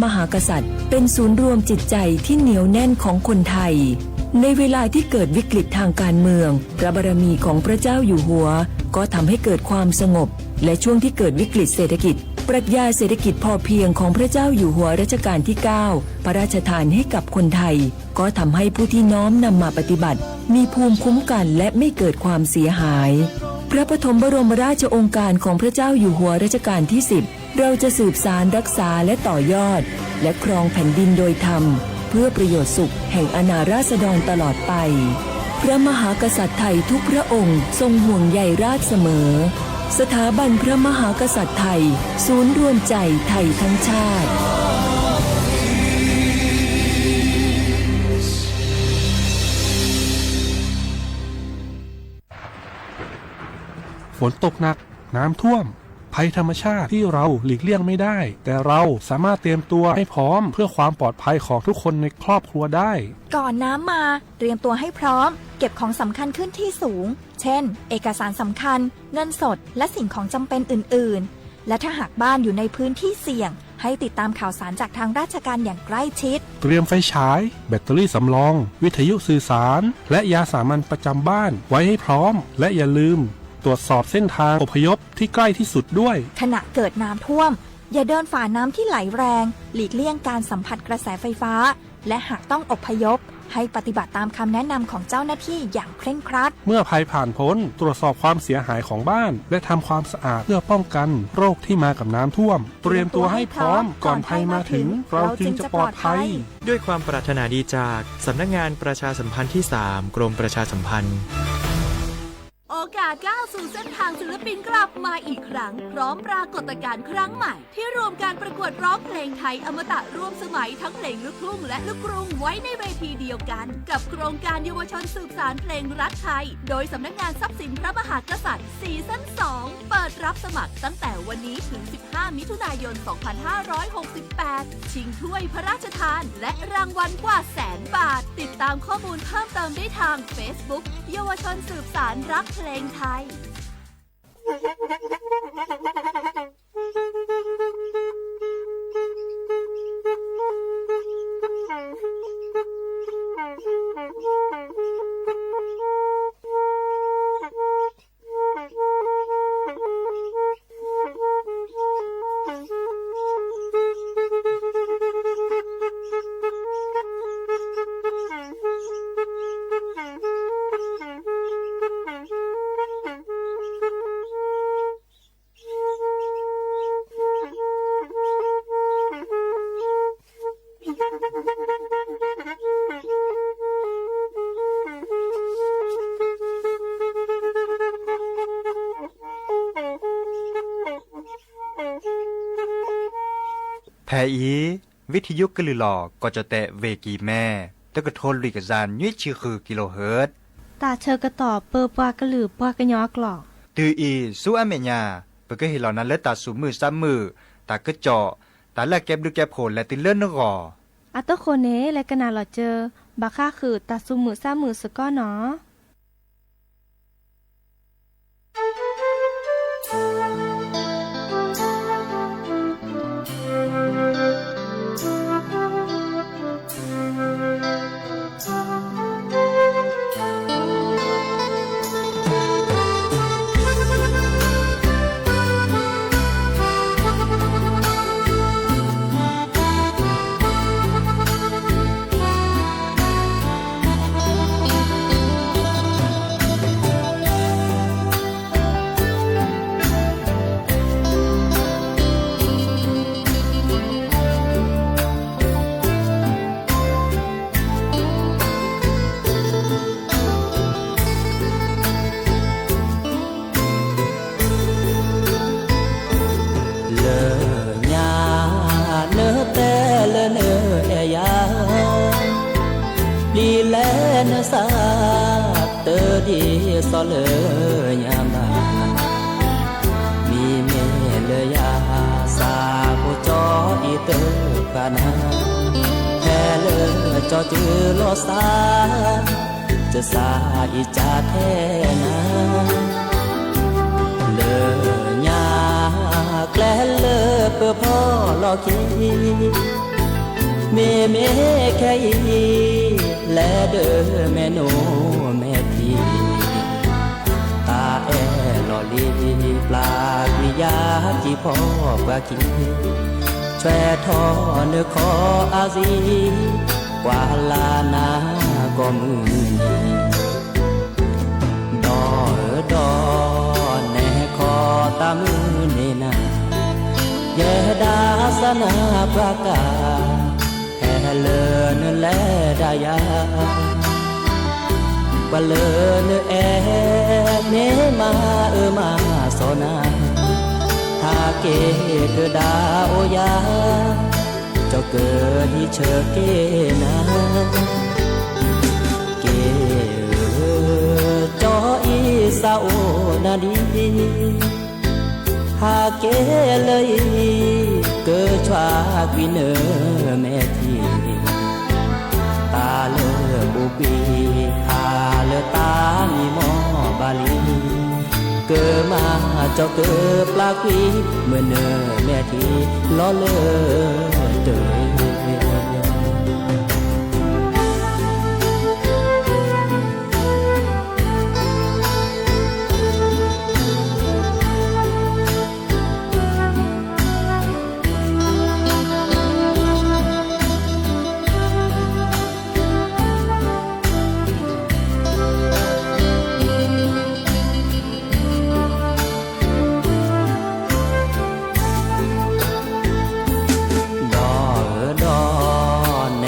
มหากษัตริย์เป็นศูนย์รวมจิตใจที่เหนียวแน่นของคนไทย ในเวลาที่เกิดวิกฤตทางการเมือง พระบารมีของพระเจ้าอยู่หัว ก็ทำให้เกิดความสงบ และช่วงที่เกิดวิกฤตเศรษฐกิจ ปรัชญาเศรษฐกิจพอเพียงของพระเจ้าอยู่หัวรัชกาลที่เก้า พระราชทานให้กับคนไทย ก็ทำให้ผู้ที่น้อมนำมาปฏิบัติ มีภูมิคุ้มกันและไม่เกิดความเสียหาย พระปฐมบรมราชโองการของพระเจ้าอยู่หัวรัชกาลที่สิบ เราจะสืบสานรักษาและต่อยอด และครองแผ่นดินโดยธรรม เพื่อประโยชน์สุขแห่งอาณาราษฎรตลอดไป พระมหากษัตริย์ไทยทุกพระองค์ทรงห่วงใยราษฎร์เสมอ สถาบันพระมหากษัตริย์ไทย ศูนย์รวมใจไทยทั้งชาติ ฝนตกหนัก น้ำท่วม ภัยธรรมชาติที่เราหลีกเลี่ยงไม่ได้ แต่เราสามารถเตรียมตัวให้พร้อมเพื่อความปลอดภัยของทุกคนในครอบครัวได้ ก่อนน้ำมา เตรียมตัวให้พร้อม เก็บของสำคัญขึ้นที่สูง เช่น เอกสารสำคัญ เงินสด และสิ่งของจำเป็นอื่นๆ และถ้าหากบ้านอยู่ในพื้นที่เสี่ยง ให้ติดตามข่าวสารจากทางราชการอย่างใกล้ชิด เตรียมไฟฉาย แบตเตอรี่สำรอง วิทยุสื่อสาร และยาสามัญประจำบ้านไว้ให้พร้อม และอย่าลืมตรวจสอบเส้นทางอพยพที่ใกล้ที่สุดด้วย ขณะเกิดน้ำท่วม อย่าเดินฝ่าน้ำที่ไหลแรง หลีกเลี่ยงการสัมผัสกระแสไฟฟ้า และหากต้องอพยพ ให้ปฏิบัติตามคำแนะนำของเจ้าหน้าที่อย่างเคร่งครัด เมื่อภัยผ่านพ้น ตรวจสอบความเสียหายของบ้าน และทำความสะอาดเพื่อป้องกันโรคที่มากับน้ำท่วม เตรียมตัวให้พร้อม ก่อนภัยมาถึง เราจึงจะปลอดภัย ด้วยความปรารถนาดีจากสำนักงานประชาสัมพันธ์ที่สาม กรมประชาสัมพันธ์ โอกาสก้าวสู่เส้นทางศิลปินกลับมาอีกครั้ง พร้อมปรากฏการณ์ครั้งใหม่ ที่รวมการประกวดร้องเพลงไทยอมตะร่วมสมัยทั้งเพลงลูกทุ่งและลูกกรุงไว้ในเวทีเดียวกัน กับโครงการเยาวชนสืบสานเพลงรักไทย โดยสำนักงานทรัพย์สินพระมหากษัตริย์ ซีซั่น สอง เปิดรับสมัครตั้งแต่วันนี้ถึง สิบห้า มิถุนายน สองพันห้าร้อยหกสิบแปด ชิงถ้วยพระราชทาน และรางวัลกว่าแสนบาท ติดตามข้อมูลเพิ่มเติมได้ทาง Facebook เยาวชนสืบสานรักเพลงไทย ဖဲအံၤ ဝံထံယုကလုၢ်လီၤ ကီၢ်ကၠီၣ်တဲၣ် ဝ့ၢ်ကံၢ်မဲ တကထိလွံၢ်ကယၤ နွံဆံဃု kilohertz တၢ်ဆၢကတီၢ်ပၢပှၤကလုာ်ပှၤကညီအကျိာ် တုၤအံၤဆူအမဲာ်ညါ ပကဟ့ၣ်လီၤနၤလၢတၢ်သူၣ်မုာ်သးမုာ်, တၢ်ကစီၣ်, တၢ်လၢအကဲဘျုးကဲဖှိၣ်လဲၤတုၤလၢနဂီၢ်. အတဃိန့ၣ် လဲၤကနၣ်လီၤစၢၤ ဘၣ်ဃးဃုာ်တၢ်သူၣ်မုာ်သးမုာ်စ့ၢ်ကီးနီၤ. လၢညါ နတဲလၢနအဲၣ်ယၤ, ပျံၤလဲနသး တဒ်သိးလၢညါဘၣ်. မ့မ့ၢ်လၢယၤ သးဖိကၠီအံၤတဃၣ်နၤ, ဖဲလၢကၠီစုလီၤသး ကစၢ်အံၤကၢ်ထဲနၤ, လၢညါ ကျဲလၢပဖီၣ်လီၤက့ၤ, မ့မ့ၢ်ခဲအံၤ လဲၤဒၢးမဲာ်နိ မဲာ်ထံ, တၢ်အဲၣ်လီၤလံ ပျၢ်ကွံာ်ယၤ က့ၤဖီၣ်ပှၤခံ, ဆွဲထီၣ်နခီအါစံ ကွၢ်လၢ်နၤကိးမုၢ်နံၤ ဒီးအၢဒီး နဲခီတၢ်မုၢ်န့ၢ်နၤ, ယဲဒၣ်စၢ်နၤပှၤကါ, ဟဲလၢနလဲၤဒၣ်ယၤ, ပှၤလၢနအဲၣ်န့ၣ်မၤအၢမၤစီနၤ, ဟးက့ၤကဒါအိၣ်ယၤ, ကၠီကဟံးဆၢက့ၤနၤ က့ၤဧၢ, ကၠီအံၤစၢ်အိၣ်နၤဒံး, ဟးက့ၤလၢအံၤ ကဆီၣ်ကွံာ်နမဲာ်ထံ, တၢ်လၢပူၤကွံာ် ဟးလၢတၢ်မံမီၢ်ဘၣ်လံ ကမၤကၠီကပျၢ်ကွံာ် မုၢ်နမဲာ်ထံ လီၤလၢတၢ် ဒီးအၢဒီး န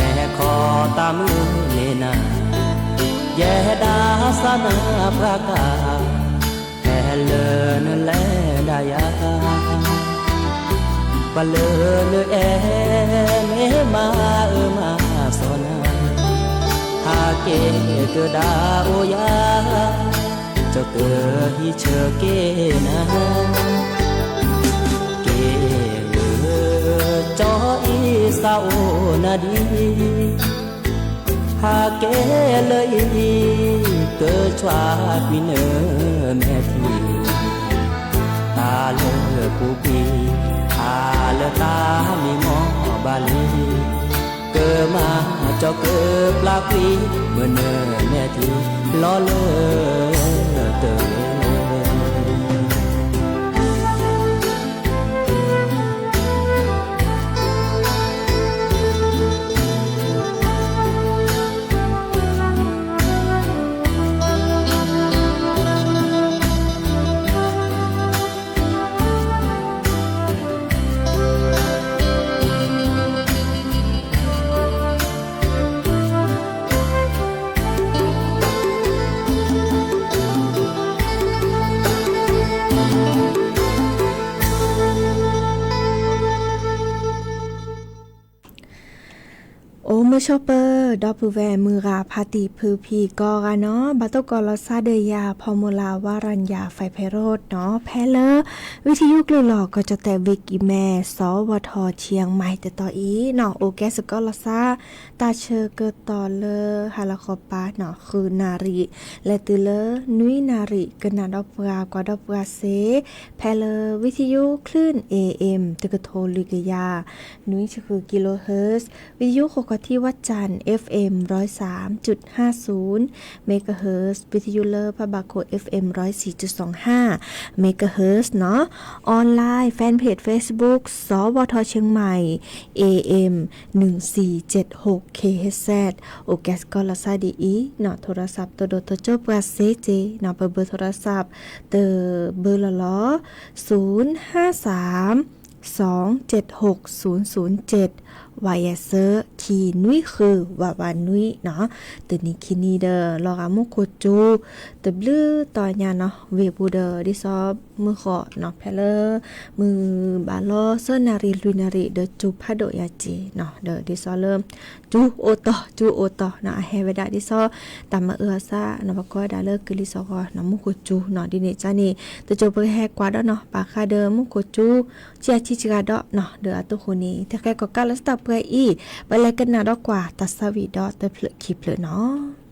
ဲခီတၢ်မုၢ်န့ၢ်နၤ, ယဲဒၣ်စၢ်နၤပှၤကါ, ဟဲလၢနလဲၤဒၣ်ယၤ, ပှၤလၢနအဲၣ်န့ၣ်မၤအၢမၤစီနၤ, ဟးက့ၤကဒါအိၣ်ယၤ, ကၠီကဟံးဆၢက့ၤနၤ က့ၤဧၢ, ကၠီအံၤစၢ်အိၣ်နၤဒံး, ဟးက့ၤလၢအံၤ ကဆီၣ်ကွံာ်နမဲာ်ထံ, တၢ်လၢပူၤကွံာ် ဟးလၢတၢ်မံမီၢ်ဘၣ်လံ, ကမၤကၠီကပျၢ်ကွံာ် မုၢ်နမဲာ်ထံ လီၤလၢတၢ် အိၣ်မုာ်ဆိးပၢၤ ဒီပုၢ်ဝဲၢ်မုၢ်ဂၤဖါတံၢ်ဖုဖံကိးဂၤနီၤ, ဘၣ်သကိးလီၤသးဒီးယၤ ဖီမုၢ်လၢ် ဝါရံယၤ ဖဲးဖဲးရိးနီၤ, ဖဲလၢ ဝံထယုၢ်ကလုာ်လီၤ ကီၢ်ကၠီၣ်တဲၣ် ဝံကံမဲ စီၤဝီၤထီၣ် ခၠံမၤတတီၤအံၤနီၤ, အိၣ်ကဲစ့ၢ်ကီးလီၤသး တၢ်ဆၢကတီၢ်လၢဟါလီၤဃီၤပၤနီၤ ဃုနၣ်ရံၣ် လဲၤတုၤလၢနွံနၣ်ရံၣ် ကနၣ်ဒီးပှၤကွၢ်ဒီးပှၤစ့ၢ် ဖဲလၢ ဝံထယုၢ် คลื่น เอเอ็ม တကထိလွံၢ်ကယၤ နွံဆံဃု kilohertz, ဝံထယုၢ်ဃိးခီၣ်ထံးဝၣ်ကၠၣ် เอฟเอ็ม ร้อยสามจุดห้าศูนย์ megahertz, ဝံထယုၢ်လၢဖးဘၣ်ခိၣ် เอฟเอ็ม ร้อยสี่จุดสองห้า megahertz နီၤ, online fanpage Facebook စီၤဝီၤထီၣ် ခၠံမၤ เอเอ็ม หนึ่งสี่เจ็ดหก เคเอชเอส အိၣ်ကဲစ့ၢ်ကီးလီၤသးဒ်အံၤနီၤ, โทรศัพท์ တဒိးတကၠိပှၤစ့ၢ်ကီးနီၤ, ပဘု โทรศัพท์ တဘုလီၤလီၤ, ศูนย์ห้าสาม สองเจ็ดหกศูนย์ศูนย์เจ็ด ဝါယဲၢ်ဆၢ ခံနွံဃု ဝးဝးနွံနီၤ, တနံၤခံနံၤဒီး လီၤဂာ်မူခိၣ်ကၠူ တဘျုးတီၤညါနီၤ, ဝ့ၢ်ပူၤဒီး ဒ်သိးမုၢ်ဃီနီၤ, ဖဲလၢ မုၢ်ဘၣ်လီၤ သၢနၣ်ရံၣ်လွံၢ်နၣ်ရံၣ်ဒီး ကၠူဖးဒိၣ်ယၤက့ၤနီၤ, ဒီးဒ်သိးလၢ ကၠူအိၣ်တီၢ် ကၠူအိၣ်တီၢ်နီၤ, အဟဲဝဲဒၣ်ဒ်သိး တၢ်မၤအၢအသးနီၤ, ပှၤကိးဝဲဒၣ်လၢကလံၤစိးဂီၤနီၤ, မူခိၣ်ကၠူနီၤ, ဒ်န့ၣ်ကါန့ၣ် တကၠိပကဟဲကွၢ်ဒီးနီၤ, ဘၣ်ဃးဒီးမူခိၣ်ကၠူ ကၠံအထံစှၤဒီးနီၤ, ဒီးအသိးဃိန့ၣ် တၢ်ဃဲကီၣ်ကးလၢစတၢၢ်ပှဲၤအံၤ ပလဲၤကနၣ်ဒီးကွၢ်တၢ်သးဝံၣ်ဒီးတဖျၢၣ်ခံဖျၢၣ်နီၤ.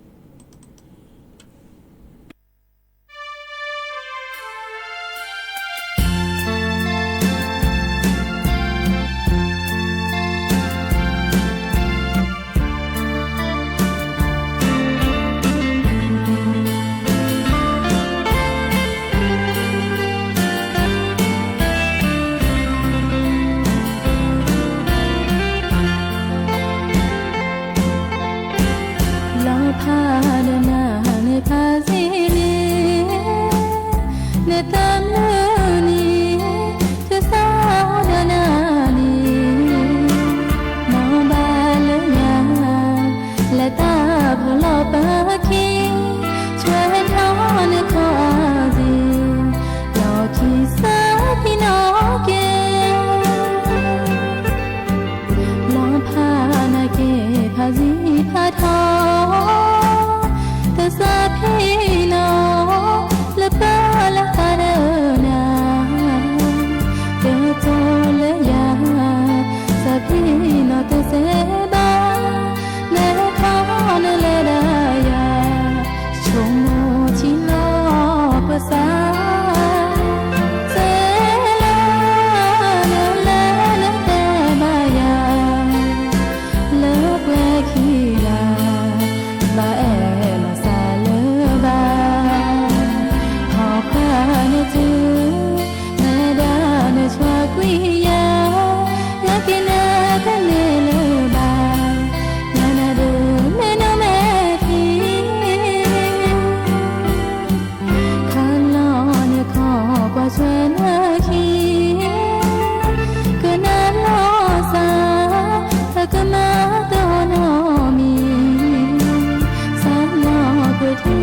ကမၤတအိၣ်နီတမံၤ, စးလီၤကွံာ်ထံ,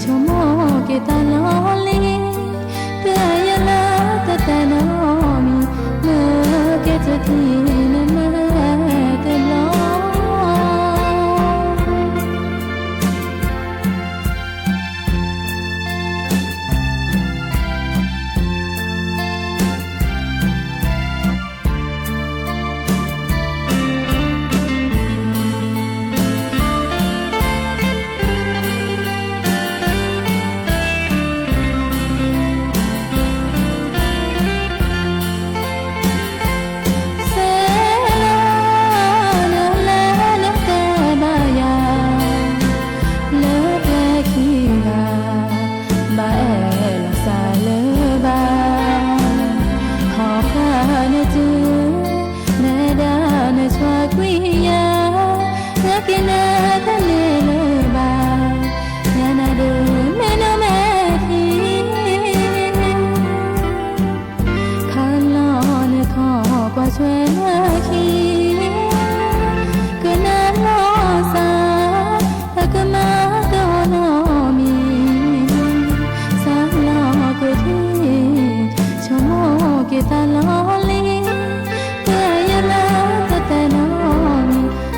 ဆိကမိၣ်က့ၤတၢ်လီၤလံ, တၢ်ယလၢတတဲနီတမံၤ, မ့ၢ်ကဲထီၣ်ထံန့ၣ်မ့ၢ်တဘျီ စဲလီၤနလဲၤလၢတဲဘၣ်ယၤ, လၢကျဲခံဂၤ, ဘၣ်အဲၣ်လီၤစးလၢၤဘၣ်, ဟီၣ်ခါနတုၤ, နဲဒၣ်နဆွးကွံာ်ယၤ, နက့ၤနတန့ၢ်လၢၤဘၣ်, ယနၤဒုးမ့ၢ်နမဲာ်ထံ ခးလီၤနခီၣ်ကွၢ်ဆွဲနခံ, ကနၣ်လီၤစၢ်, အကမၤတအိၣ်နီတမံၤ, စးလီၤကွံာ်ထံ, ဆိကမိၣ်က့ၤတၢ်လီၤလံ, တၢ်ယလၢတတဲနီတမံၤ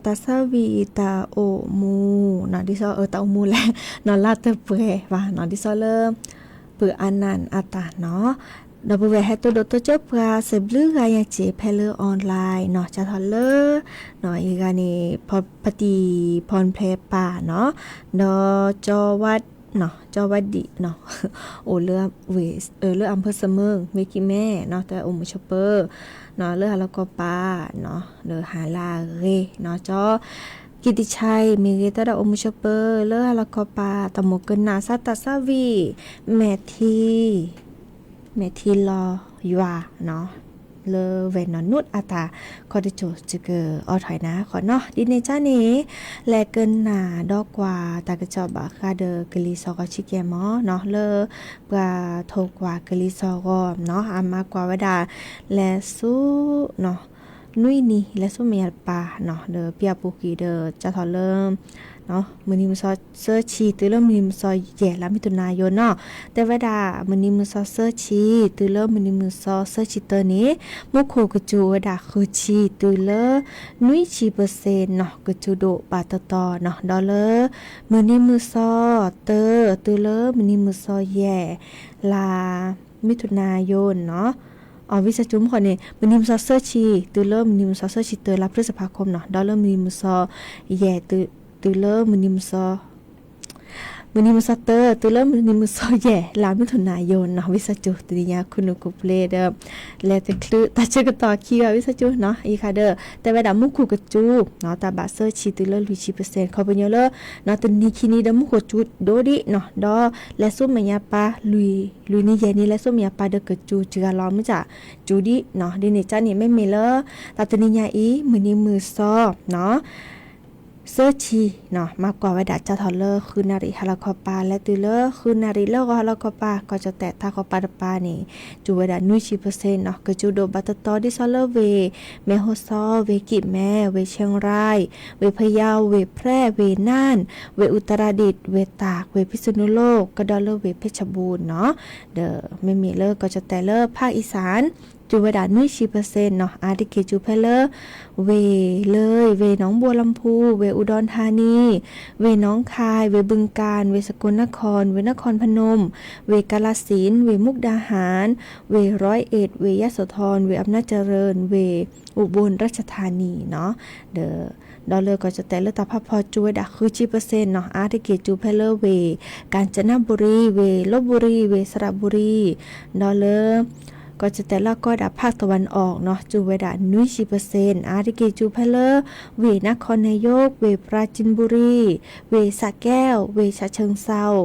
တၢ်ဆါဝံၤတၢ်အိၣ်မူနီၤ ဒ်သိး အတၢ်အိၣ်မူလဲၣ်နီၤ လါတပှဲၤဘၣ်နီၤ ဒ်သိးလၢ ပုၢ်အါနၢ်အတၢ်နီၤ ဒီပုၢ်ဝဲၢ်ဟဲတိၢ်ဒိၣ်တိစၢၤပှၤ စဲးဘျုးဂၤညါစ့ၢ်ဖဲလၢ online နီၤ ကၢ်ထီၣ်လၢ အံၤဂၤန့ၣ် ဖါတံၢ်ဖီၣ်ဖျဲးပၢ်နီၤ ဒီး ကၠီဝါ ကၠီဝါဒံၣ်နီၤ အိၣ်လၢ လၢအဖၢၣ်စမၢၣ် ဝ့ၢ်ကံၣ်မဲနီၤ တၢ်အိၣ်မူဆိးပၢၤနီၤ လၢဟါလီၤကီၢ်ပၤနီၤ လၢဟါလၢအဂ့ၤနီၤ ကၠီ ကံတံဆါအံၤ မ့ၢ်ဂ့ၤ တၢ်ဒၣ်အိၣ်မူဆိးပၢၤ လၢဟါလီၤကီၢ်ပၤ တၢ်မိၣ်ကနၣ်စးတၢ်ဆါဝံၤ မဲာ်ထံ မဲာ်ထံလီၤယွၤနီၤ လၢဝဲၢ်နီၢ်နူးအတၢ်ခီတစိၤ စကအိးထီၣ်နၤဃီနီၤ ဒ်န့ၣ်ကၢ်န့ၣ် လဲၤကနၣ်ဒီးကွၢ် တၢ်ကစီၣ်ဘၣ်ဃးဒီးကလံၤစိးဂီၤဆံကဲမီၤနီၤ လၢပှၤထိၣ်ကွၢ်ကလံၤစိးဂီၤနီၤ အမၤကွၢ်ဝဲဒၣ် လဲၤဆူ နွံနံၤ လဲၤဆူမဲာ်ညါတပၤနီၤ ဒီးပျၢ်ပူၤကွံာ်ဒီး ကၢ်ထီၣ်လၢ မုၢ်နံၤမုၢ်သီသၢဆံ တုၤလၢမုၢ်နံၤမုၢ်သီယဲၢ် လါမံၤထူၣ်နါယိၤနီၤ တဲဝဲဒၣ် မုၢ်နံၤမုၢ်သီသၢဆံ တုၤလၢမုၢ်နံၤမုၢ်သီသၢဆံတၢန့ၣ် မူခိၣ်ကစူၤဝဲဒၣ်ဃုဆံ တုၤလၢ နွံဆံပၢၢ်စ့ၣ်နီၤ ကစူၤဒိၣ်ဘၣ်တတီၤနီၤ ဒီးလၢ မုၢ်နံၤမုၢ်သီတၢ တုၤလၢမုၢ်နံၤမုၢ်သီယဲၢ် လါမံၤထူၣ်နါယိၤနီၤ အဝံသးစူၤမူခိၣ်န့ၣ် မုၢ်နံၤမုၢ်သီသၢဆံ တုၤလၢမုၢ်နံၤမုၢ်သီသၢဆံတၢ လါဖျုစဖးခိၣ်နီၤ ဒီးလၢမုၢ်နံၤမုၢ်သီယဲၢ် တုၤလၢမုၢ်နံၤမုၢ်သီ မုၢ်နံၤမုၢ်သီတၢ တုၤလၢမုၢ်နံၤမုၢ်သီယဲၢ် လါမံၤထူၣ်နါယိၤနီၤ ဝံသးစူၤ တနံၤညါခူၣ်နူာ်ခူၣ်ပျ့ဒီး လဲၤတချုးတၢ်ဆၢကတီၢ်ခံဂၤ ဝံသးစူၤနီၤ အံၤခါဒီး တဲဝဲဒၣ်မူခိၣ်ကစူၤနီၤ တၢ်ဘၣ်သၢဆံ တုၤလၢလွံၢ်ဆံပၢၢ်စ့ၣ် ခီပညီလၢ တနံၤခံနံၤဒီးမူခိၣ်ကစူၤဒိၣ်ဒံးနီၤ ဒီးလဲၤဆူမဲာ်ညါပၤ လွံၢ်နံၤယဲၢ်နံၤ လဲၤဆူမဲာ်ညါပၤဒီးကစူၤစှၤလီၤ မ့ၢ်တၢ်စူၤဒံးနီၤ ဒ်န့ၣ်ကၢ်န့ၣ် မ့မ့ၢ်လၢ တၢ်တနံၤညါအံၤ မုၢ်နံၤမုၢ်သီနီၤ သၢဆံနီၤ မၤကွၢ်ဝဲဒၣ် ကၢ်ထီၣ်လၢဃုနၣ်ရံၣ်ဟါလီၤခီပၤ လဲၤတုၤလၢဃုနၣ်ရံၣ်လၢဂီၤဟါလီၤခီပၤ ကီၢ်ကၠီၣ်တဲၣ်တၢ်ဃီၤပၤတပၤန့ၣ် စူၤဝဲဒၣ်နွံဆံပၢၢ်စ့ၣ်နီၤ ကစူၤဒိၣ်ဘၣ်တတီၤ ဒ်သိးလၢဝ့ၢ် မဲၢ်ဟီၣ်စီ ဝ့ၢ်ကံၣ်မဲ ဝ့ၢ်ခၠ့ၣ်ရၢၣ် ဝ့ၢ်ဖယါ ဝ့ၢ်ဖြဲၣ် ဝ့ၢ်နၢၣ် ဝ့ၢ်အူတရၤဒံၣ် ဝ့ၢ်တၢ် ဝ့ၢ်ဖံစနူလိၣ် ကဒီးလၢဝ့ၢ်ဖ့ၣ်ဆၣ်ဘူၣ်နီၤ ဒီးမ့မ့ၢ်လၢကီၢ်ကၠီၣ်တဲၣ်လၢဖးအံၣ်စၣ် စူၤဝဲဒၣ်နွံဆံပၢၢ်စ့ၣ်နီၤ အါတက့ၢ်စူၤဖဲလၢ ဝ့ၢ်လၢ ဝ့ၢ်နီၢ်ဘိလီၤဖူ ဝ့ၢ်အူဒီၣ်ထါနံ ဝ့ၢ်နီၢ်ခၢၣ် ဝ့ၢ်ဘုၣ်ကၣ် ဝ့ၢ်စကိၣ်နၢ်ခီၣ် ဝ့ၢ်နၢ်ခီၣ်ဖနူမ် ဝ့ၢ်ကၣ်လၣ်စ့ၣ် ဝ့ၢ်မူၣ်ကဒါဟၣ် ဝ့ၢ်ရီအ့း ဝ့ၢ်ယါစီၤထီၣ် ဝ့ၢ်အမ်နၢ်စရၢၣ် ဝ့ၢ်အူဘိၣ်ရၣ်ဆၣ်ထါနံနီၤ ဒီး ဒီးလၢကီၢ်ကၠီၣ်တဲၣ်လၢတၢ်ဖးဖီစူၤဝဲဒၣ်ဃုဆံပၢၢ်စ့ၣ်နီၤ အါတက့ၢ်စူၤဖဲလၢဝ့ၢ် ကၣ်စနဘူရံ ဝ့ၢ်လီဘူရံ ဝ့ၢ်စရဘူရံ ဒီးလၢ ကီၢ်ကၠီၣ်တဲၣ်လၢအကိးဝဲဒၣ်ဖးတဝၣ်အီၣ်နီၤ စူၤဝဲဒၣ်နွံဆံပၢၢ်စ့ၣ် အါတက့ၢ်စူၤဖဲလၢ ဝ့ၢ်နၢ်ခီၣ်နၢၣ်ယိၣ် ဝ့ၢ်ပရၤစံဘူရံ ဝ့ၢ်စးကဲၣ် ဝ့ၢ်ဆးဆၢၣ်စီၤ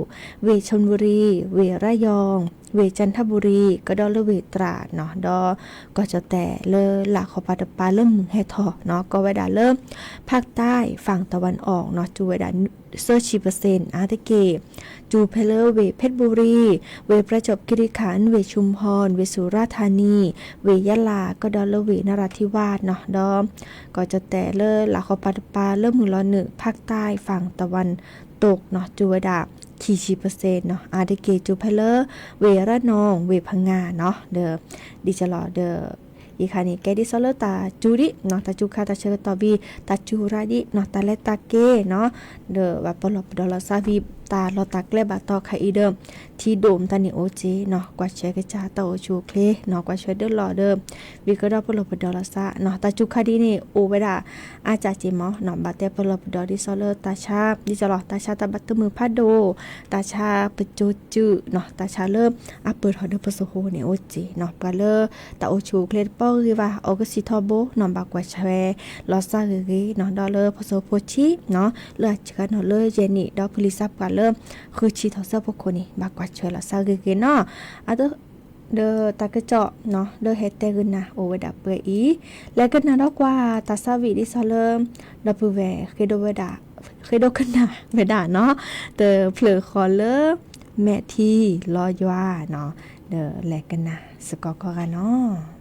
ဝ့ၢ်ဆၣ်ဘူရံ ဝ့ၢ်ရယီၣ် ဝ့ၢ်ကၠၣ်ထဘူရံ ကဒီးလၢဝ့ၢ်တြၤနီၤ ဒီး ကီၢ်ကၠီၣ်တဲၣ်လၢလၢ်ခီပၤတပၤလၢမုၢ်ဟဲထီၣ်နီၤ ကိးဝဲဒၣ်လၢ ဖးတၢ်ဖးတဝၣ်အီၣ်နီၤ စူၤဝဲဒၣ် သၢဆံပၢၢ်စ့ၣ် အါတက့ၢ် စူၤဖဲလၢဝ့ၢ်ဖ့ၣ်ဘူရံ ဝ့ၢ်ပရၤကၠိၣ်ကံရံၣ်ခၣ် ဝ့ၢ်ဆူၣ်ဟီၣ် ဝ့ၢ်စူၤရၣ်ထါနံ ဝ့ၢ်ယါလၣ် ကဒီးလၢဝ့ၢ်နရၣ်ထံဝၣ်နီၤ ဒီး ကီၢ်ကၠီၣ်တဲၣ်လၢလၢ်ခီပၤတပၤလၢမုၢ်လီၤနုာ် ဖးတၢ်ဖးတဝၣ်တိၢ်နီၤ စူၤဝဲဒၣ် ခံဆံပၢၢ်စ့ၣ်နီၤ အါတက့ၢ်စူၤဖဲလၢ ဝ့ၢ်ရနီၣ် ဝ့ၢ်ဖငါနီၤ ဒီး ဒ်ကလီၤဒီး အံၤခါန့ၣ် ကဲဒ်သိးလၢတၢ်စူၤဒံးနီၤ တၢ်စူၤခါတၢ်ဆၢကတီၢ်ဝံၤ တၢ်စူၤရၤဒံးနီၤ တၢ်လဲၤတၢ်က့ၤနီၤ ဒီးဘၣ်ပလီၢ်ပဒီလီၤသးဝံၤ တၢ်လီၢ်တၢ်ကျဲဘၣ်တီၢ်ခါအံၤဒီး ထံဒိၣ်မတၤန့ၣ်အိၣ်က့ၤနီၤ ကွၢ်ဆၢကစၢ်တၢ်အိၣ်ဆူၣ်အိၣ်ချ့နီၤ ကွၢ်ဆၢဒၢလီၤဒီး ဝံၤကဒီးပလီၢ်ပဒီလီၤသးနီၤ တၢ်စူၤခါဒ်န့ၣ် အိၣ်ဝဲဒၣ် အါစှၤက့ၤမးနီၤ ဘၣ်တဲပလီၢ်ပဒီဒ်သိးလၢတၢ်ဆါ ဒ်သိးလီၤ တၢ်ဆါတၢ်ဘၣ်တမုာ်ဖးဒိၣ် တၢ်ဆါပစိၤစုာ်နီၤ တၢ်ဆါလၢအပၢၢ်ထီၣ်ဒီးပစိၤဃိန့ၣ်အိၣ်က့ၤနီၤ ပှၤလၢ တၢ်အိၣ်ဆူၣ်အိၣ်ချ့တပီၢ်ဂ့ၤဘၣ် အီကူးထီဘိနီၤ ဘၣ်ကွၢ်ဆၢလီၤသးဂ့ၤဂ့ၤနီၤ ဒီးလၢဖိစိဖိဆံးနီၤ လၢအစှၤနီၤလၢယဲၢ်နံၣ် ဒီးဖုလံၤသးပှၢ်လၢ ဃုဆံထီၣ်ဆၢဖိခိၣ်န့ၣ် ဘၣ်ကွၢ်ဆၢလီၤသးဂ့ၤဂ့ၤနီၤ အ ဒီးတၢ်ကစီၣ်နီၤ လၢဟဲတဲဂုာ်နၤအိၣ်ဝဲဒၣ်ပှဲၤအံၤ လဲၤကနၣ်ဒီးကွၢ်တၢ်သးဝံၣ်ဒ်သိးလၢ ဒီပုၢ်ဝဲၢ်ဃ့ဒိဝဲဒၣ် ဃ့ဒိကနၣ်ဝဲဒၣ်နီၤ တဖျၢၣ်ဃီလၢ မဲာ်ထံလီၤယွၤနီၤ ဒီးလဲၤကနၣ်စ့ၢ်ကီးကိးဂၤနီၤ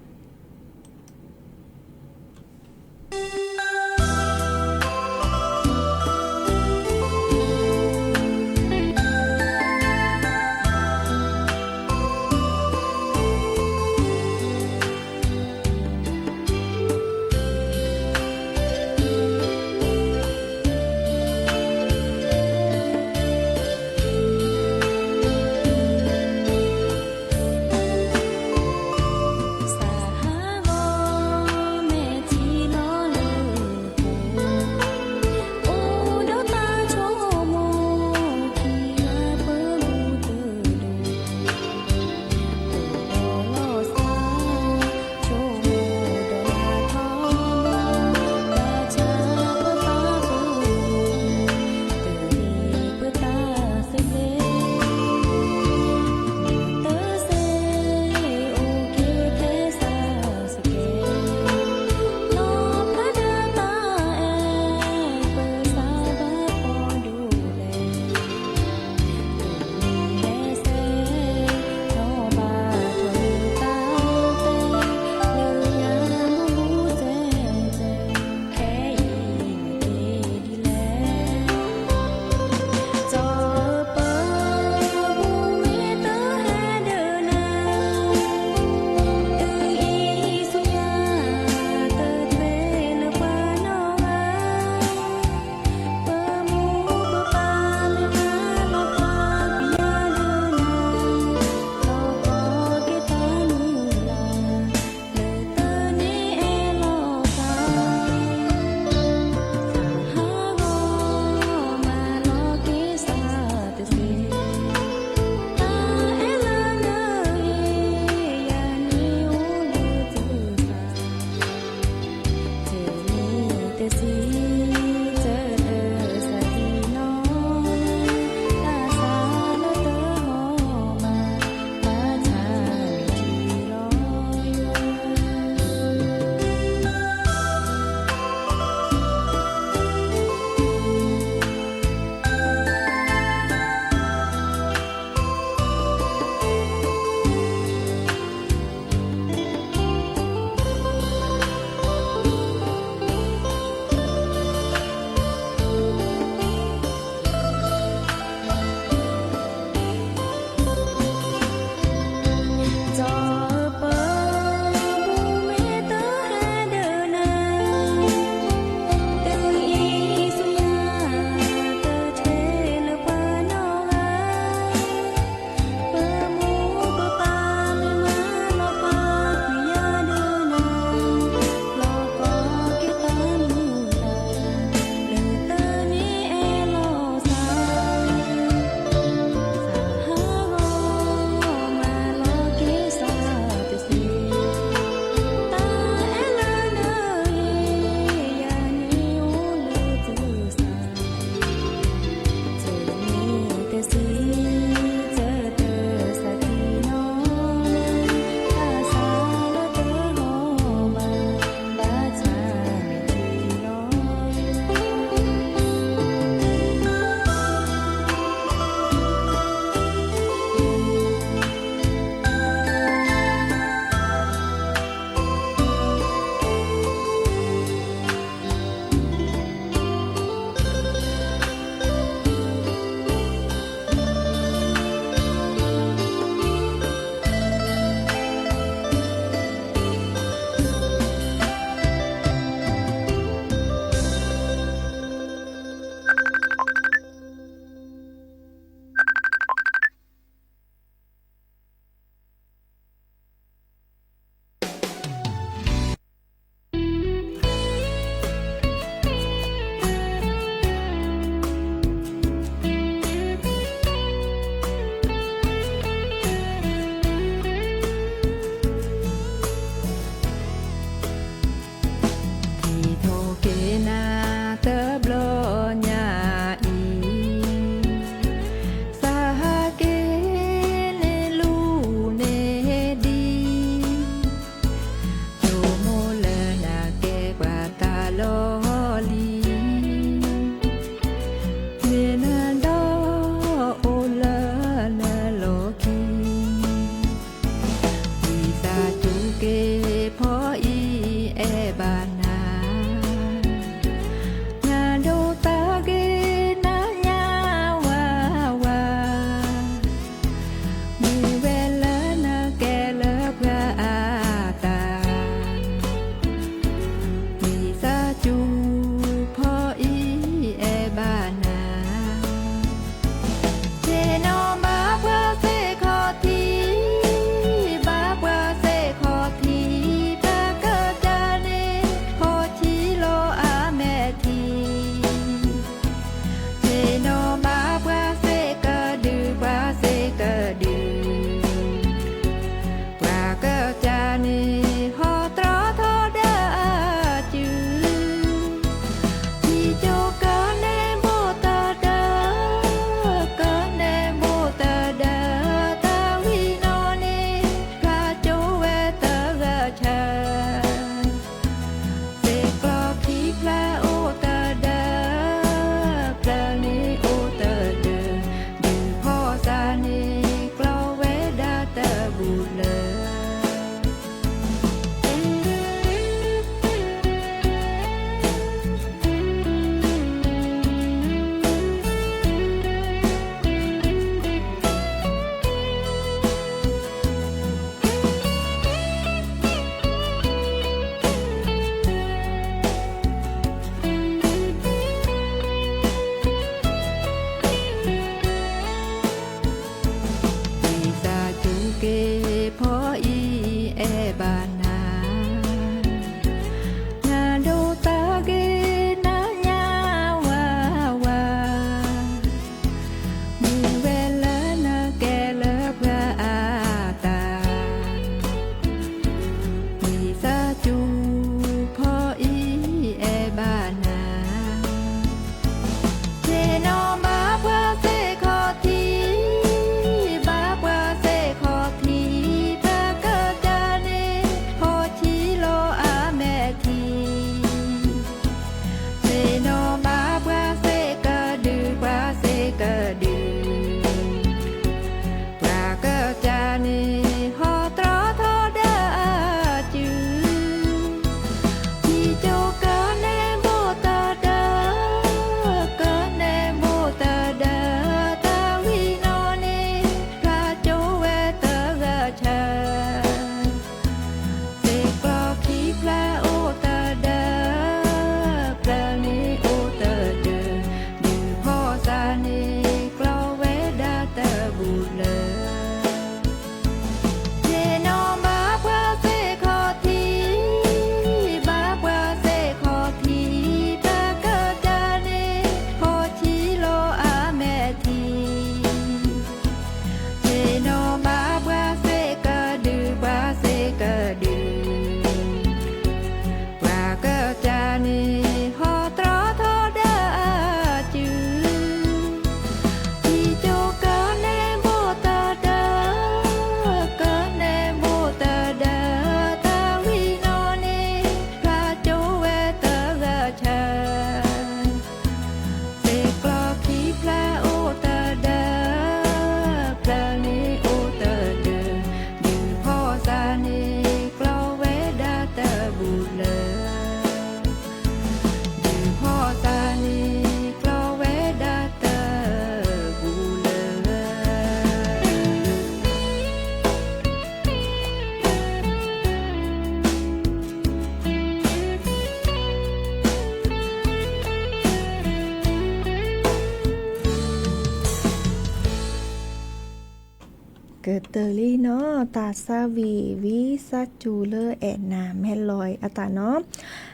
ကတၢၢ်လံနီၤ တၢ်သးဝံၣ်ဝံသးစူၤလၢအဲၣ်နၤ မဲၢ်လီၤအသးနီၤ,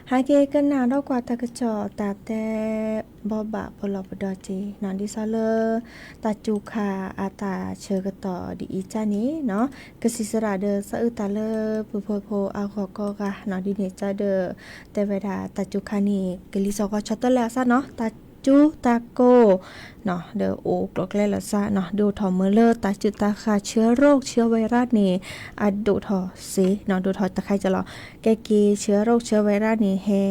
ဟဲက့ၤကနၣ်ဒီးကွၢ်တၢ်ကစီၣ်တၢ်တဲဘီဘၣ်ပလီၢ်ပဒီတ့ၢ်နီၤ, ဒ်သိးလၢ တၢ်စူၤခါအတၢ်ဆၢကတီၢ်ဒ်အံၤကၢ်န့ၣ်နီၤ, ကစံးစရၣ်ဒီးသးအုးတၢ်လၢပှၤဖှီၣ်ဖိအဂီၢ်ကိးဂၤနီၤ, ဒ်န့ၣ်ကၢ်ဒီး တဲဝဲဒၣ်တၢ်စူၤခါန့ၣ် ကလံၤစိးကီၢ်ဆီတလဲအသးနီၤ, တၢ် ကၠူတၢ်ကိၢ်နီၤ ဒီးအိၣ်ကျိၤကျဲလီၤသးနီၤ, ဒိၣ်ထီၣ်မ့ၢ်လၢတၢ်ဆူးတၢ်ဃၢ် ဆှၢရိၣ်ဆှၢဝဲရၣ်န့ၣ် အဒိၣ်ထီၣ်စ့နီၤ, ဒိၣ်ထီၣ်တခါကလီၤ, ကဲက့ၤဆှၢရိၣ်ဆှၢဝဲရၣ်န့ၣ် ဟဲ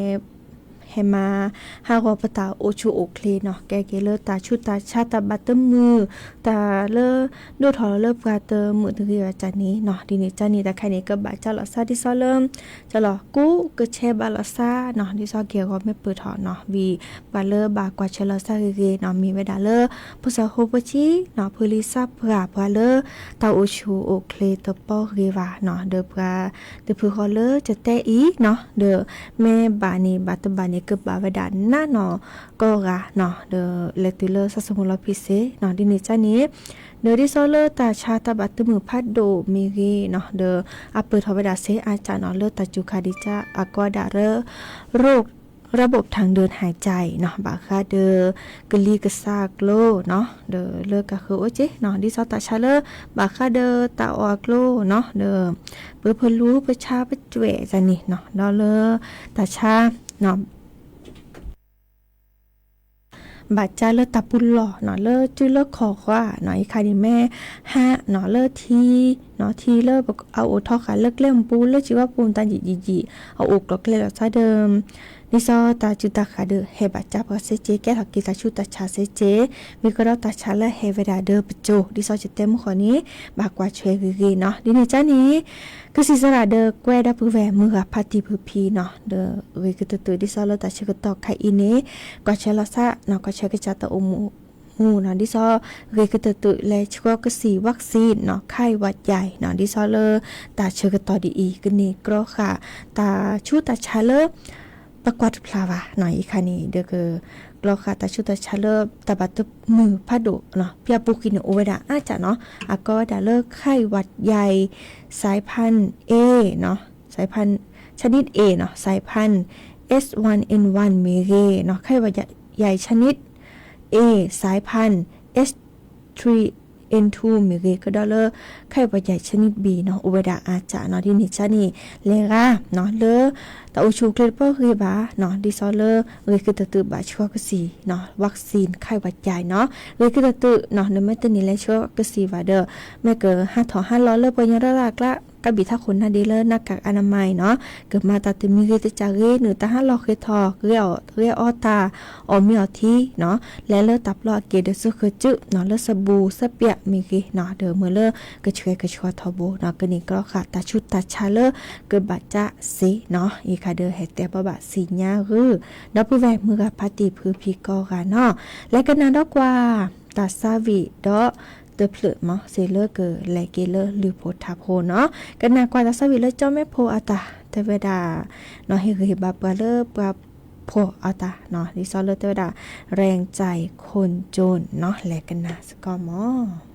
ဟဲမၤ ဟးဂီၤပတၢ်အိၣ်ဆူၣ်အိၣ်ချ့နီၤ, ကဲက့ၤလၢတၢ်ဆူးတၢ်ဆါတၢ်ဘၣ်တမုာ် တၢ်လၢ ဒိၣ်ထီၣ်လၢပှၤတမုာ်တဂ့ၤဘၣ်တၢ်န့ၣ်နီၤ, ဒ်န့ၣ်ကၢ်န့ၣ် တၢ်ခါန့ၣ် ကဘၣ်ကၢ်လီၤသးဒ်သိးလၢ ကၠီလီၤ ကူကဆဲဘၣ်လီၤသးနီၤ, ဒ်သိးက့ၤအဂီၢ်မ့ၢ်ပၢၢ်ထီၣ်နီၤ, ဝံၤပှၤလၢဘၣ်ကွၢ်ဆၢလီၤသးဂ့ၤဂ့ၤနီၤ, မ့ၢ်ဝဲဒၣ်လၢ ဖိစီၤဖိဖိဆံးနီၤ, ဖုလံၤသးပှၢ်ပှၤလၢ တၢ်အိၣ်ဆူၣ်အိၣ်ချ့တပီၢ်ဂ့ၤဘၣ်နီၤ, ဒီးပှၤတဖုဃီလၢကတဲအံၤနီၤ, ဒီးမ့ၢ်ဘၣ်န့ၣ် ဘၣ်တဘၣ်န့ၣ် ကဘၣ်ဝဲဒၣ်နးနီၤကိးဂၤနီၤ, ဒီးလဲၤတုၤလၢသးသမူလီၤဖံးစ့နီၤ, ဒ်န့ၣ်ကၢ်န့ၣ် ဒီးဒ်သိးလၢတၢ်ဆါတၢ်ဘၣ်တမုာ်ဖးဒိၣ်မ့ၢ်ဂ့ၤနီၤ, ဒီးအပၢၢ်ထီၣ်ဝဲဒၣ်စ့အါကၢ်နီၤ, လၢတၢ်စူၤခါဒ်ကၢ် အကိးဒၣ်လၢ ရိၣ် ระบบทางเดินหายใจနီၤ, ဘၣ်ဃးဒီး ကလံၤကစးအကျိၤနီၤ, ဒီးလၢကဃုအိၣ်က့နီၤ, ဒ်သိးတၢ်ဆါလၢ ဘၣ်ဃးဒီးတၢ်အီၣ်အကျိၤနီၤ, ဒီး ပဖလူပဆါပကြွဲးတၢ်န့ၣ်နီၤ, ဒီးလၢ တၢ်ဆါ ဘၣ်ကၢ်လၢတၢ်ပူၤလီၢ်နီၤ, လၢစုလၢခီၣ်ဃီနီၤ, အံၤခါန့ၣ်မ့ၢ်ဟးနီၤ, လၢထံနီၤ, ထံလၢအအိၣ်ထီဃာ်လၢကျဲမပူၤ လၢစံးဝဲပူၤတၢ်ယံာ်ယံာ်ယံာ် အအိၣ်ကျိၤကျဲလီၤသးဒီး ဒ်သိးတၢ်စူၤတၢ်ဃၢ်ဒီး ဟဲဘၣ်ကၢ်ပှၤစ့က့ ကဲထီၣ်က့ၤတၢ်ဆူးတၢ်ဆါစ့က့, မ့ၢ်ကဒီးတၢ်ဆါလၢဟဲဝဲဒၣ်ဒီးပစိၤ ဒ်သိးယတဲမုၢ်ဃီန့ၣ် ဘၣ်ကွၢ်ဆၢဂ့ၤဂ့ၤနီၤ, ဒ်န့ၣ်ကၢ်န့ၣ် ကစံးစရၣ်ဒီးကွဲဒီပုၢ်ဝဲၢ်မုၢ်ဂၤဖးတံၢ်ဖုဖံနီၤ, ဒီးဂ့ၤကတၢၢ်တၢၢ် ဒ်သိးလၢတၢ်ဆၢကတီၢ်ခါအံၤန့ၣ် ကွၢ်ဆၢလီၤသးနီၤ, ကွၢ်ဆၢကစၢ်တၢ်အိၣ်မူ မူနီၤ, ဒ်သိး ဂ့ၤကတၢၢ်တၢၢ် လဲၤဆှၢကစံၣ် vaccine နီၤ, ခၢၣ်ဝးယဲနီၤ, ဒ်သိးလၢ တၢ်ဆၢကတီၢ်ဒ်အံၤ ကန့ၢ်ကြီဃာ် တၢ်ဆူးတၢ်ဆါလၢ ပကွၢ်တဖျါဘၣ်နီၤ, အံၤခါန့ၣ် ဒီးကကြီဃာ်တၢ်ဆူးတၢ်ဆါလၢ တၢ်ဘၣ်တမုာ်ဖးဒိၣ်နီၤ, ပျၢ်ပူၤကွံာ်န့ၣ် အိၣ်ဝဲဒၣ်အါကၢ်နီၤ, အကိးဝဲဒၣ်လၢ ခၢၣ်ဝးယဲ สายพันธุ์ A နီၤ, สายพันธุ์ ชนิด A နီၤ, สายพันธุ์ S one N one မ့ၢ်ဂ့ၤနီၤ, ခၢၣ်ဝးယဲ ชนิด A สายพันธุ์ S three N two မ့ၢ်ဂ့ၤ, ကဒီးလၢ ခၢၣ်ဝးယဲ ชนิด B နီၤ, အိၣ်ဝဲဒၣ်အါကၢ်နီၤ, ဒ်န့ၣ်ကၢ်န့ၣ် လဲၤဂၤနီၤ လၢ တၢ်အိၣ်ဆူၣ်အိၣ်ချ့တပီၢ်ဂ့ၤဘၣ်နီၤ, ဒ်သိးလၢ ဂ့ၤကတၢၢ်တၢၢ် ဘၣ်ဆှၢကစံၣ်နီၤ, vaccine ခၢၣ်ဝးယဲနီၤ, ဂ့ၤကတၢၢ်တၢၢ်နီၤ, နမ့ၢ်တန့ၢ်လဲၤဆှၢကစံၣ်ဘၣ်ဒီး မ့ၢ်ကဟးထီၣ်ဟးလီၤလၢပှၤကညီရၢ်ရၢအကျါ ကဘံၣ်ထးခိၣ်နၢ်ဒ့လၢ หน้ากากอนามัย နီၤ, ကမၤတၢ်တမံၤဂ့ၤတစၢ်ဂ့ၤ နုာ်တၢ်ဟးလီၢ်ဃ့ထီၣ် ဂဲၤအီၣ်တၢ် အီၣ်မ့ၤအီထံနီၤ, လဲၤလၢတၢ်ပျီအက့ၤဒီး စုဃၢၤစုနီၤ, လၢစဘူၤစပျၢ်မ့ၢ်ဂ့ၤနီၤ, ဒီးမ့ၢ်လၢကဆှဲကဆှီထီဘိနီၤ, ကန့ၢ်ကြီဃာ်တၢ်ဆူးတၢ်ဆါလၢ ကဘၣ်ကၢ်စ့နီၤ, အံၤခါဒီးဟဲတဲဘၣ်ဘၣ်စံညါဂုာ် ဒီပုၢ်ဝဲၢ်မုၢ်ဂၤဖးတံၢ်ဖုဖံကိးဂၤနီၤ, လဲၤကနၣ်ဒီးကွၢ် တၢ်သးဝံၣ်ဒီး တဖျၢၣ်မးစ့ၢ်လၢကလဲၤက့ၤလၢလုၢ်ဖိထါဖိနီၤ, ကနၣ်ကွၢ်တၢ်သးဝံၣ်လၢကၠီမဲဖိအတၢ် တဲဝဲဒၣ်နီၤ, ဟ့ၣ်ဂံၢ်ဟ့ၣ်ဘါပှၤလၢပှၤဖှီၣ်အတၢ်နီၤ, ဒ်သိးလၢတဲဝဲဒၣ် แรงใจคนจน နီၤ, လဲၤကနၣ်စ့ၢ်ကီးမး.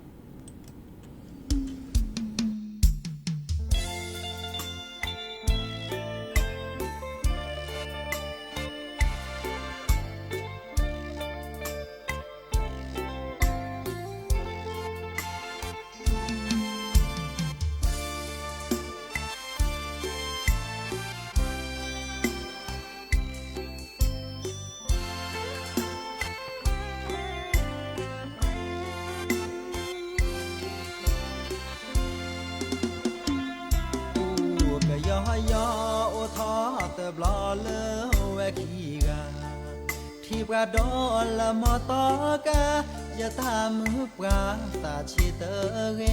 ပူကယီယီ အိၣ်ထီၣ်တဘျီလၢဝဲခံဂၤ, ထံၣ်ပှၤဒီးလၢမီတီကါ, ယတၢ်မုၢ်ပှၤသးဆံးတဂ့ၤ.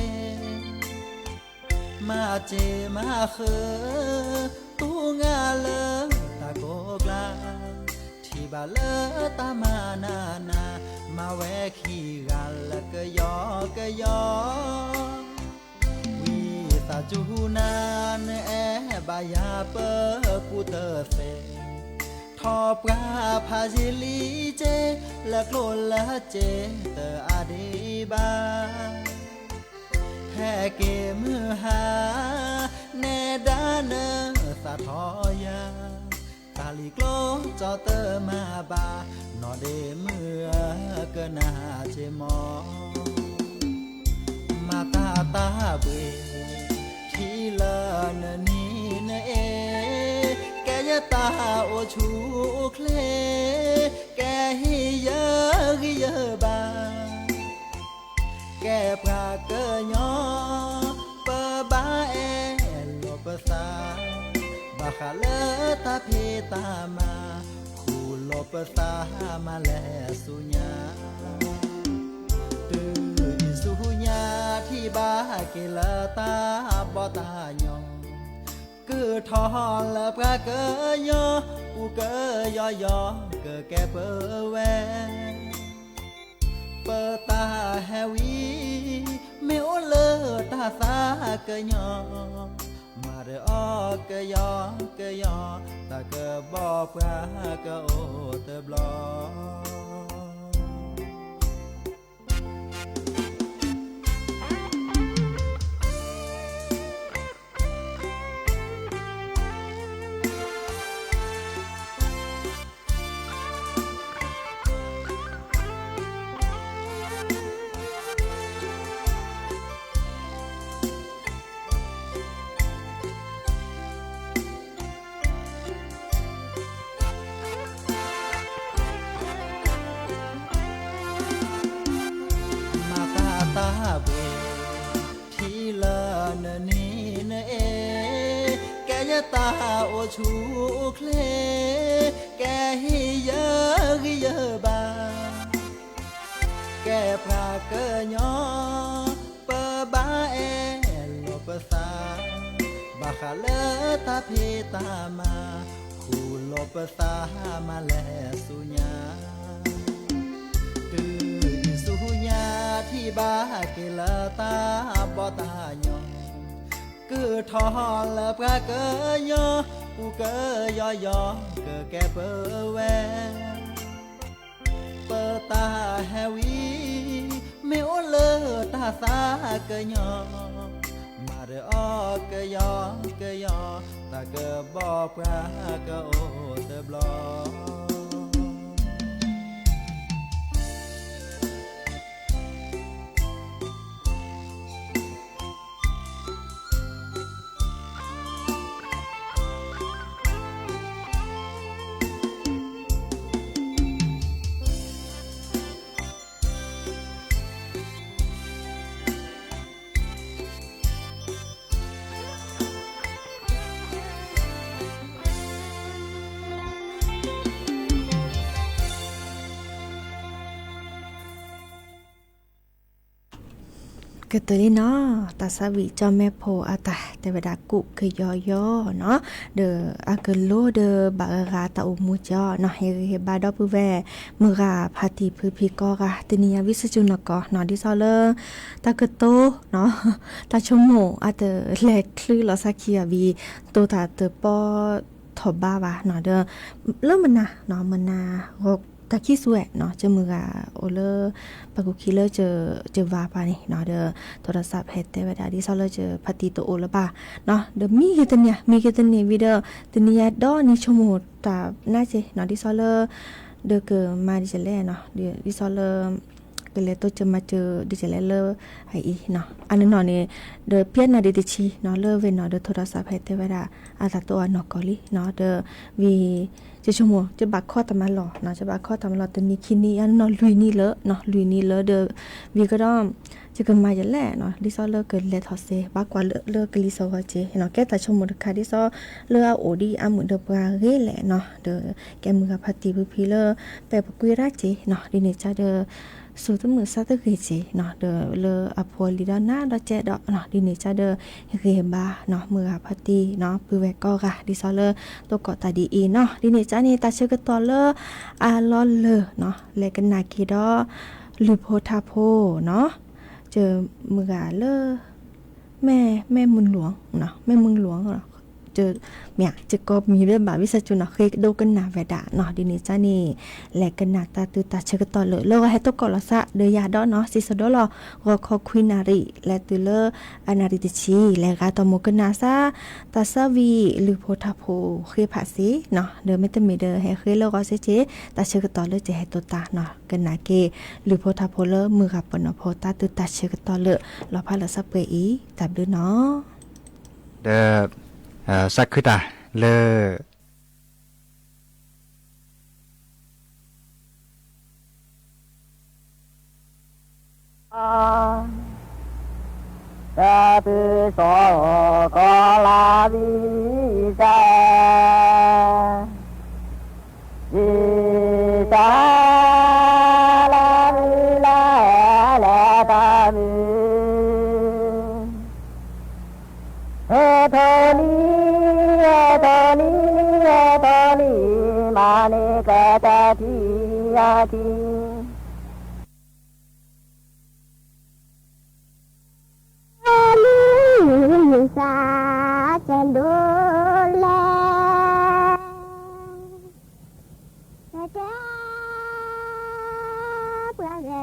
မၤစ့မၤဃၢၤ တူၢ်ငါလၢတၢ်ကိးကျါ, ထံၣ်ဘၣ်လၢတၢ်မၤနးနး, မၤဝဲခံဂၤလၢကယီကယီ, ဝံသးစူၤနၤ နအဲၣ်ဘၣ်ယၤပၢပူၤတသ့, ထီၣ်ပှၤဖးယံာ်လံစ့ လၢကျိၣ်လၢစ့တအါဒံးဘၣ်. ဟဲက့ၤမုၢ်ဟါ, နဲဒၣ်နသးထီၣ်ယၤ, တၢ်လံၤကျိကၠီတမၤဘၣ်, နီၢ်ဒ့မုၣ်ဧၢကနၣ်စ့မီၤ, မၤတၢ်တၢ်ဘှ့ၣ် ထံလၢနနံၤနအဲ, ကဲယတၢ်အိၣ်ဆူၣ်အိၣ်ချ့, ကဲဟ့ၣ်ယဂံၢ်ယဘါ, ကဲပှၤကညီ ပဘၣ်အဲၣ်လီၤပသး, ဘၣ်ဃးလၢတၢ်ဖံးတၢ်မၤ, ဃူလိာ်ပသးမၤလဲၤဆူညါ, တုၤဒံးဆူညါထံၣ်ဘၣ်က့ၤလၢတၢ်ဘီၣ်တၢ်ညီ, ကုၢ်ထီၣ်လၢပှၤကညီ ပူၤကယီယီ ကကဲပဝဲ ပတၢ်ဟဲဝံ မ့ၢ်အိၣ်လၢတၢ်သးကညီၤ, မၤဒီးအီၤကယီကယီ, တၢ်ကဘီၣ်ပှၤကအိၣ်တဘျီ. မၤတၢ်တၢ်ဘှ့ၣ် ထံလၢနနံၤနအဲ, ကဲယတၢ်အိၣ်ဆူၣ်အိၣ်ချ့, ကဲဟ့ၣ်ယဂံၢ်ယဘါ, ကဲပှၤကညီ ပဘၣ်အဲၣ်လီၤပသး, ဘၣ်ဃးလၢတၢ်ဖံးတၢ်မၤ, ဃူလိာ်ပသးမၤလဲၤဆူညါ, တုၤဒံးဆူညါထံၣ်ဘၣ်က့ၤလၢတၢ်ဘီၣ်တၢ်ညီ, ကုၢ်ထီၣ်လၢပှၤကညီ ပူၤကယီယီ ကကဲပဝဲ ပတၢ်ဟဲဝံ မ့ၢ်အိၣ်လၢတၢ်သးကညီၤ, မၤဒီးအီၤကယီကယီ, တၢ်ကဘီၣ်ပှၤကအိၣ်တဘျီ. ကတၢၢ်လံနီၤ, တၢ်ဆါဝံၤကၠီမဲာ်ဖိအတၢ်တဲဝဲဒၣ်ကူၣ်ကယီယီနီၤ, ဒီးအကလိဒီးဘၣ်ဂၤဂၤတၢ်အိၣ်မူကၠီနီၤ, ဟ့ၣ်ဂံၢ်ဟ့ၣ်ဘါဒီပုၢ်ဝဲၢ် မုၢ်ဂၤဖါတံၢ်ဖုဖံကိးဂၤ, တနံၤညါဝံသးစူၤနီၢ်ကီၢ်နီၤ, ဒ်သိးလၢ တၢ်ကတိၤနီၤ, တၢ်ဆိကမိၣ်အတလဲၤချုးလီၤဆါခံဂၤဝံၤ တိၤတၢ်တပီထီၣ်ဘါဘၣ်နီၤ, ဒီး လၢမနၤနီၤ, မနၤ ဂီၤတၢ်ခံစူဝဲနီၤ, ကမုၢ်ဂၤအိၣ်လၢ ပှၤကူၣ်ခံလၢကဝၤပၤန့ၣ်နီၤ, ဒီး ထိးထီၣ်စးဖဲတဲဝဲဒၣ် ဒ်သိးလၢကဖါတံၢ်တအိၣ်လၢၤဘၣ်နီၤ, ဒီးမံက့ၤတနံၤ မံက့ၤတနံၤဝံၤဒီး တနံၤညါဒီးနံၤဆိကမိၣ်တၢ်နါက့ၤနီၤ, ဒ်သိးလၢ ဒီးကမၤဒ်လဲၣ်နီၤ, ဒ်သိးလၢ ကလဲၤတိစၢၤမၤစၢၤဒ်လဲၣ်လၢ အအံၤနီၤ, အနီၢ်နီၢ်န့ၣ် ဒီးဖဲနၤဒံးတဆံနီၤ, လၢဝဲနီၤ ဒီးထိးထီၣ်စးဖဲတဲဝဲဒၣ် အတၢ်တိအနီၢ်ကီၢ်လံနီၤ, ဒီးဝံၤ ယဆိကမိၣ် ယဘၣ်ခီတၢ်မၤလီၢ်နီၤ, ယဘၣ်ခီတၢ်မၤလီၢ် တနံၤခံနံၤ အနီၢ်နီၢ်လွံၢ်နံၤလၢနီၤ, လွံၢ်နံၤလၢဒီး ဝံၤကဒီး ယကမၤယလဲၣ်နီၤ, ဒ်သိးလၢကလဲၤထီၣ်စ့ ဘၣ်ကွၢ်လၢကလံၤစီၤဂီၤက့ၤနီၤ, ကဲတၢ်ဆိကမိၣ်တခါ ဒ်သိးလၢအအိၣ်ဒ်အါမုၣ်ဒီးပှၤဂ့ၤလဲၣ်နီၤ, ဒီးကဲမုၢ်ဂၤဖါတံၢ်ဖုဖံလၢ ပဲာ်ပကွံရၣ်က့ၤနီၤ, ဒ်န့ၣ်ကဒီး စူၢ်တမုာ်ဆါတဂ့ၤက့ၤနီၤ, ဒီးလၢအဖိအလံၤဒီးနၤဒီးကဲဒီးနီၤ, ဒ်န့ၣ်ကဒီး ယဂ့ၤဘါနီၤ, မုၢ်ဂၤဖါတံၢ်နီၤ, ပုၢ်ဝဲၢ်ကိးဂၤ ဒ်သိးလၢ တိကိးတၢ်ဒ်အံၤနီၤ, ဒ်န့ၣ်ကန့ၣ် တၢ်ဆၢကတီၢ်လၢ အလီၤလၢနီၤ, လဲၤကနၣ်က့ၤဒီး လုၢ်ဖိထါဖိနီၤ, ကမုၢ်ဂၤလၢ မဲၢ် မဲၢ်မုၢ်လူၤနီၤ, မဲၢ်မုၢ်လူၤနီၤ, မ့ၢ်ဧါ ယကိးမံၤလၢဘၣ်ဝံသးစူၤနီၤ ဃ့ကဒိကနၣ်ဝဲဒၣ်နီၤ ဒ်န့ၣ်ကန့ၣ် လဲၤကနၣ်တၢ်သုတၢ်ဆၢကတီၢ်လၢာ် လၢဂီၤဟဲထီၣ်ကီၢ်လီၤသးဒီးယၤဒီးနီၤ စံးဆၢဒီးလီၤ ဂီၤခီခွံနၣ်ရံၣ် လဲၤတုၤလၢ အနၣ်ရံၣ်တဆံ လဲၤဂၤတီၢ်မုၢ်ကနၣ်သး တၢ်သၢဝံၣ်လုၢ်ဖိထါဖိဃ့ဖးစ့နီၤ ဒီးမ့တမ့ၢ်ဒီးဟဲဃ့လၢဂီၤစ့ၢ်ကီး တၢ်ဆၢကတီၢ်လၢကဟဲတိာ်တၢ်နီၤ ကနၣ်က့ၤ လုၢ်ဖိထါဖိလၢမုၢ်ဂၤပနီၢ်ဖိတၢ်သုတၢ်ဆၢကတီၢ်လၢာ် လီၤဖးလၢသးပှဲၤအံၤ တၢ်ဘျုးနီၤ ဒီး သးခုတၢ်လၢ တၢ်ပၢၤစီၤကီၤလၤဝံၤစဲ ဝံၤစဲ လၢမုၢ်လၢလဲၤတၢ်မုၢ် ဟဲထီၣ်လံ ဟဲထီၣ်လံ ဟဲထီၣ်လံ မၤန့ၢ်ကတၢၢ်ထံအခံ လံ မုၢ်စၢ်ကဲၤဒိးလဲၣ် ကဲ ပှၤဂၤနၤ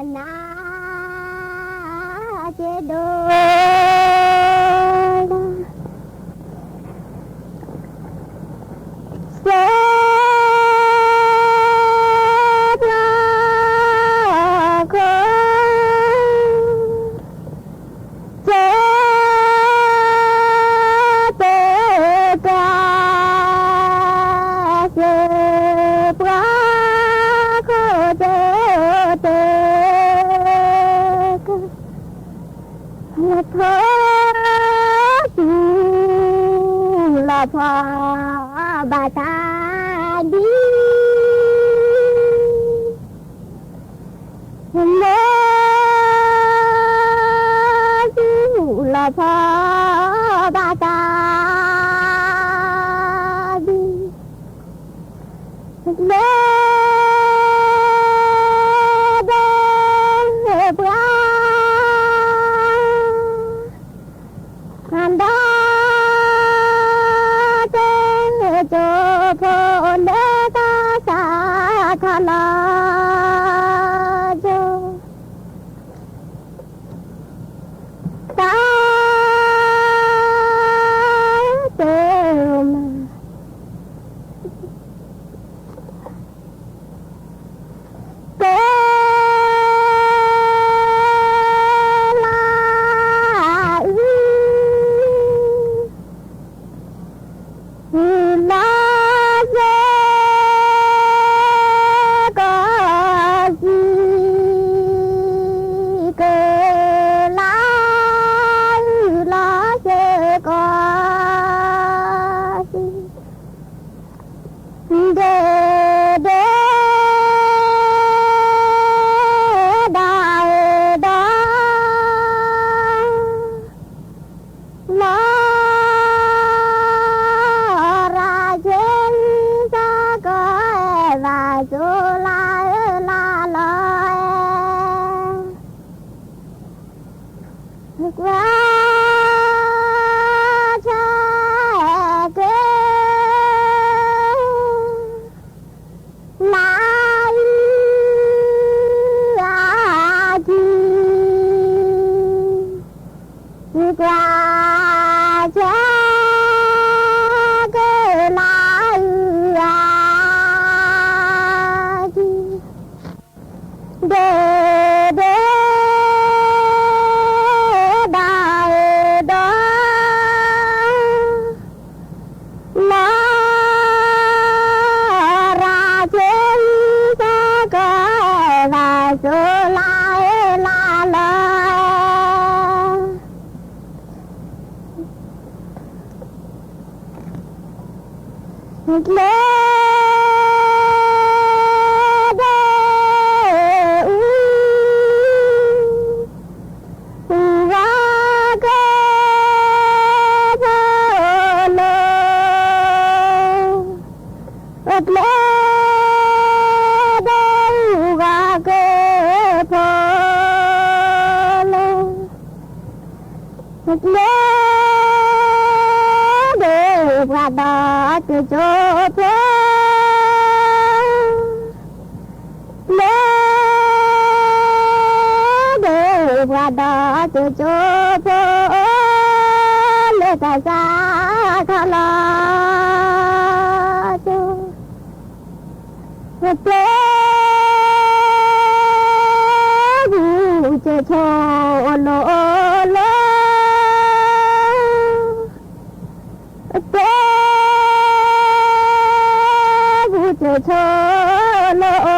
ကဲၤဒိးလဲၣ် ကဲ ပှၤခိၣ် ကဲ တဲကါ ကဲ ပှၤခိၣ် ကဲ တဲကါ လၢထီၣ် လီၤဖီဘၣ်တၢ်ဒ် လၢ လီၤဖီဘၣ်တၢ်ဒ် လၢ ဒီး ပှၤ ဒီး တဲ ကၠိဖိ လၢတၢ်စၢ်ခါလီၤ ကၠိ တၢ် တဲ မၤ တဲ လၢ အု လၢစ့ၢ်ကီးစံး ကဲ လၢ အု လၢစ့ၢ်ကီးစံး ဒဲဒဲ ဒီး ဒီး လီၤ ရၤက့ၤ စ့ၢ်ကီး ဘၣ်စိလၢ လၢလီၤ ကွၢ် ဆၢက့ၤ လၢ အု အကံ ကွၢ် ဆၢ က့ၤ လၢ အု အကံ ဒဲဒဲ ဒီး ဒီး လီၤ ရၤက့ၤ စ့ၢ်ကီး ဘၣ်စိလၢ လၢလီၤ ကျဲ ဒဲ အူ အူဝါကဲ ဖိလိၤ ကျဲ ဒဲ အူဝါကဲ ဖိလိၤ ကျဲ ဒဲ ပှၤဒီးကၠိဖိ, လၢဒၢးပှၤဒီးကၠိဖိ, လၢတၢ်စးထီၣ်လီၤကၠိ, ပျဲ ဘူးကၠိဆိလိၤလိၤ, ပျဲ ဘူးကၠိဆိလိၤ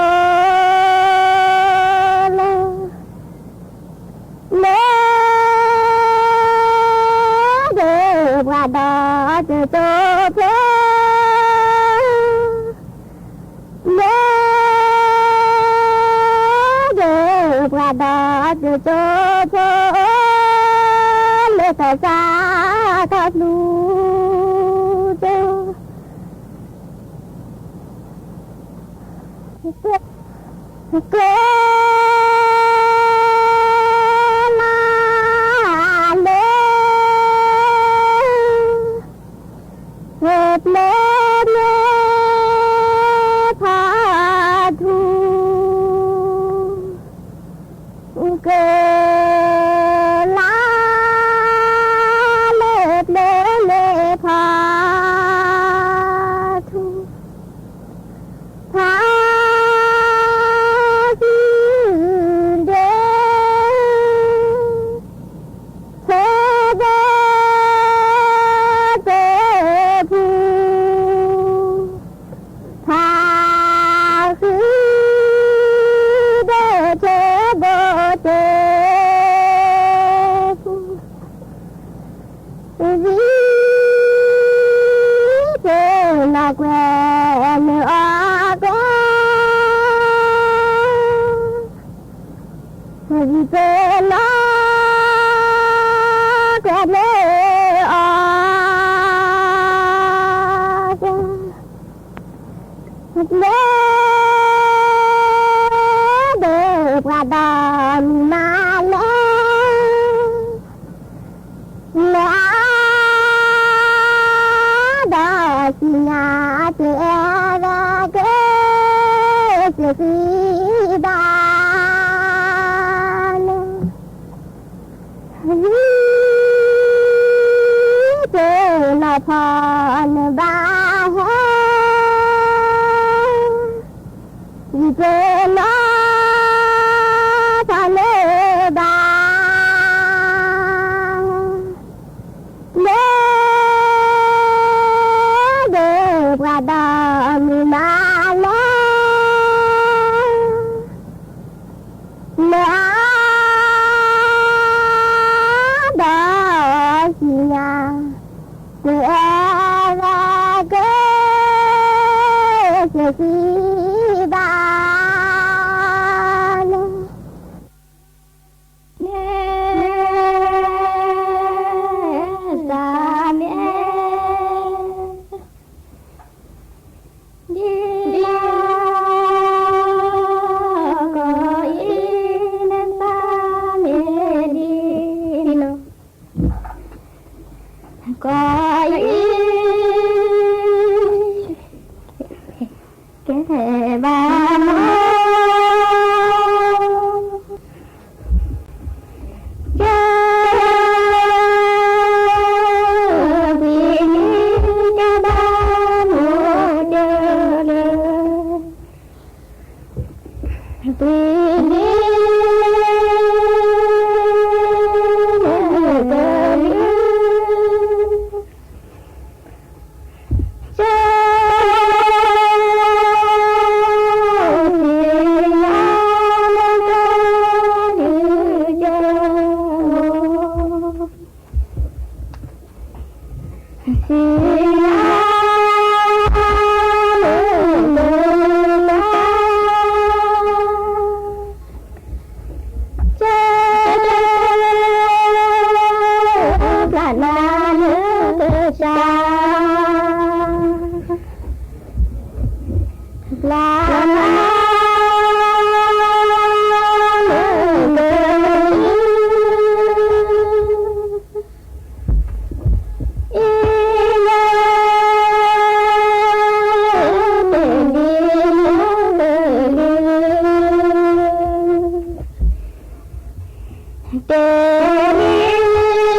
လိၤ, လၢဒၢးပှၤဒီးကၠိဖိ, လၢ ဒၢးပှၤဒီးကၠိဖိ, လၢတၢ်စးထီၣ်ဖျူ ကၠိ, ကၠိ လၢ ပျဲန့ၣ် ဖးထူ, ကလါ လၢပျဲန့ၣ် ဖးထူ, ဖးထူဒ့ ဆၢဘိတပူၤ, ဖးဃုဒ့ ဆၢဘိတပူၤ, ဝံၤတနီၤကွဲးန့ၢ်အီၤကွဲး, ဝံၤတနီၤကွဲးန့ၢ်အီၤကွဲး, လၢ ဒၢးပှၤဒီးမုၢ်မၤလဲၣ်, လၢအါ ဒီးစံၣ်ညီၣ် တအဲၣ်ဝဲက့ၤ စ့ၢ်ဃံဘၣ်န့ၣ်, ဝံၤတနီၤဖီၣ်န့ၢ်ဘၣ်ဟဲ, ဝံၤတနီၤဖီၣ်န့ၢ်ဘၣ် လၢ ဒၢးပှၤဒီးမုၢ်မၤလဲၣ်, လၢအါ ဒီးစံၣ်ညီၣ် တအဲၣ်ဝဲက့ၤ စ့ၢ်ဃံဘၣ် တၢ်ဒုးန့ၢ်တၢ်လီၤ လၢအဒုးန့ၢ်တၢ်လီၤ အဒုးန့ၢ်တၢ်လီၤ တၢ်ဒုးန့ၢ်တၢ်လီၤ ပူၤကဲ ဘၣ်လၢတၢ်ဒုးန့ၢ် ဘၣ်လၢတၢ်အိၣ်န့ၣ် ဘၣ်လၢတၢ်အိၣ်န့ၣ် တၢ်ဘ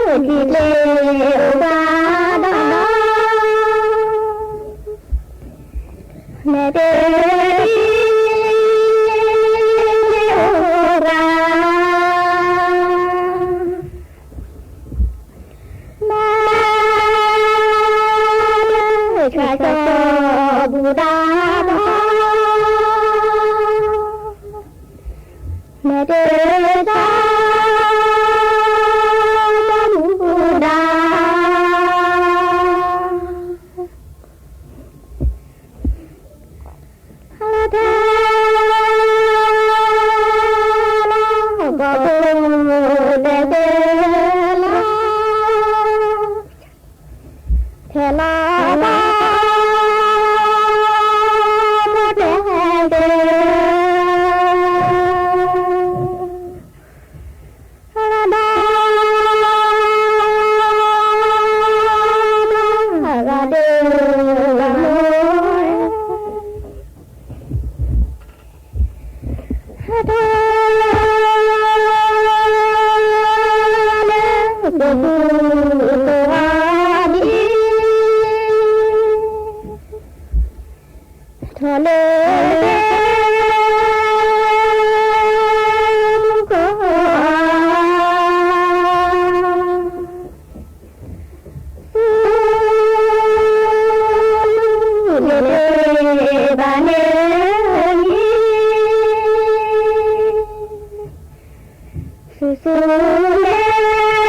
ၣ် ဒီးလၢ မ့ၢ်တၢ်ကီဘူၣ်တၢ်ဘီ မ့ၢ် ထီၣ်လၢပူၤပူၤအီၤဒ်အံၤ, ထီၣ်လၢပူၤပူၤအီၤ ဆူလၢဘၣ်န့ၣ်လံ, ဆူဆူလၢ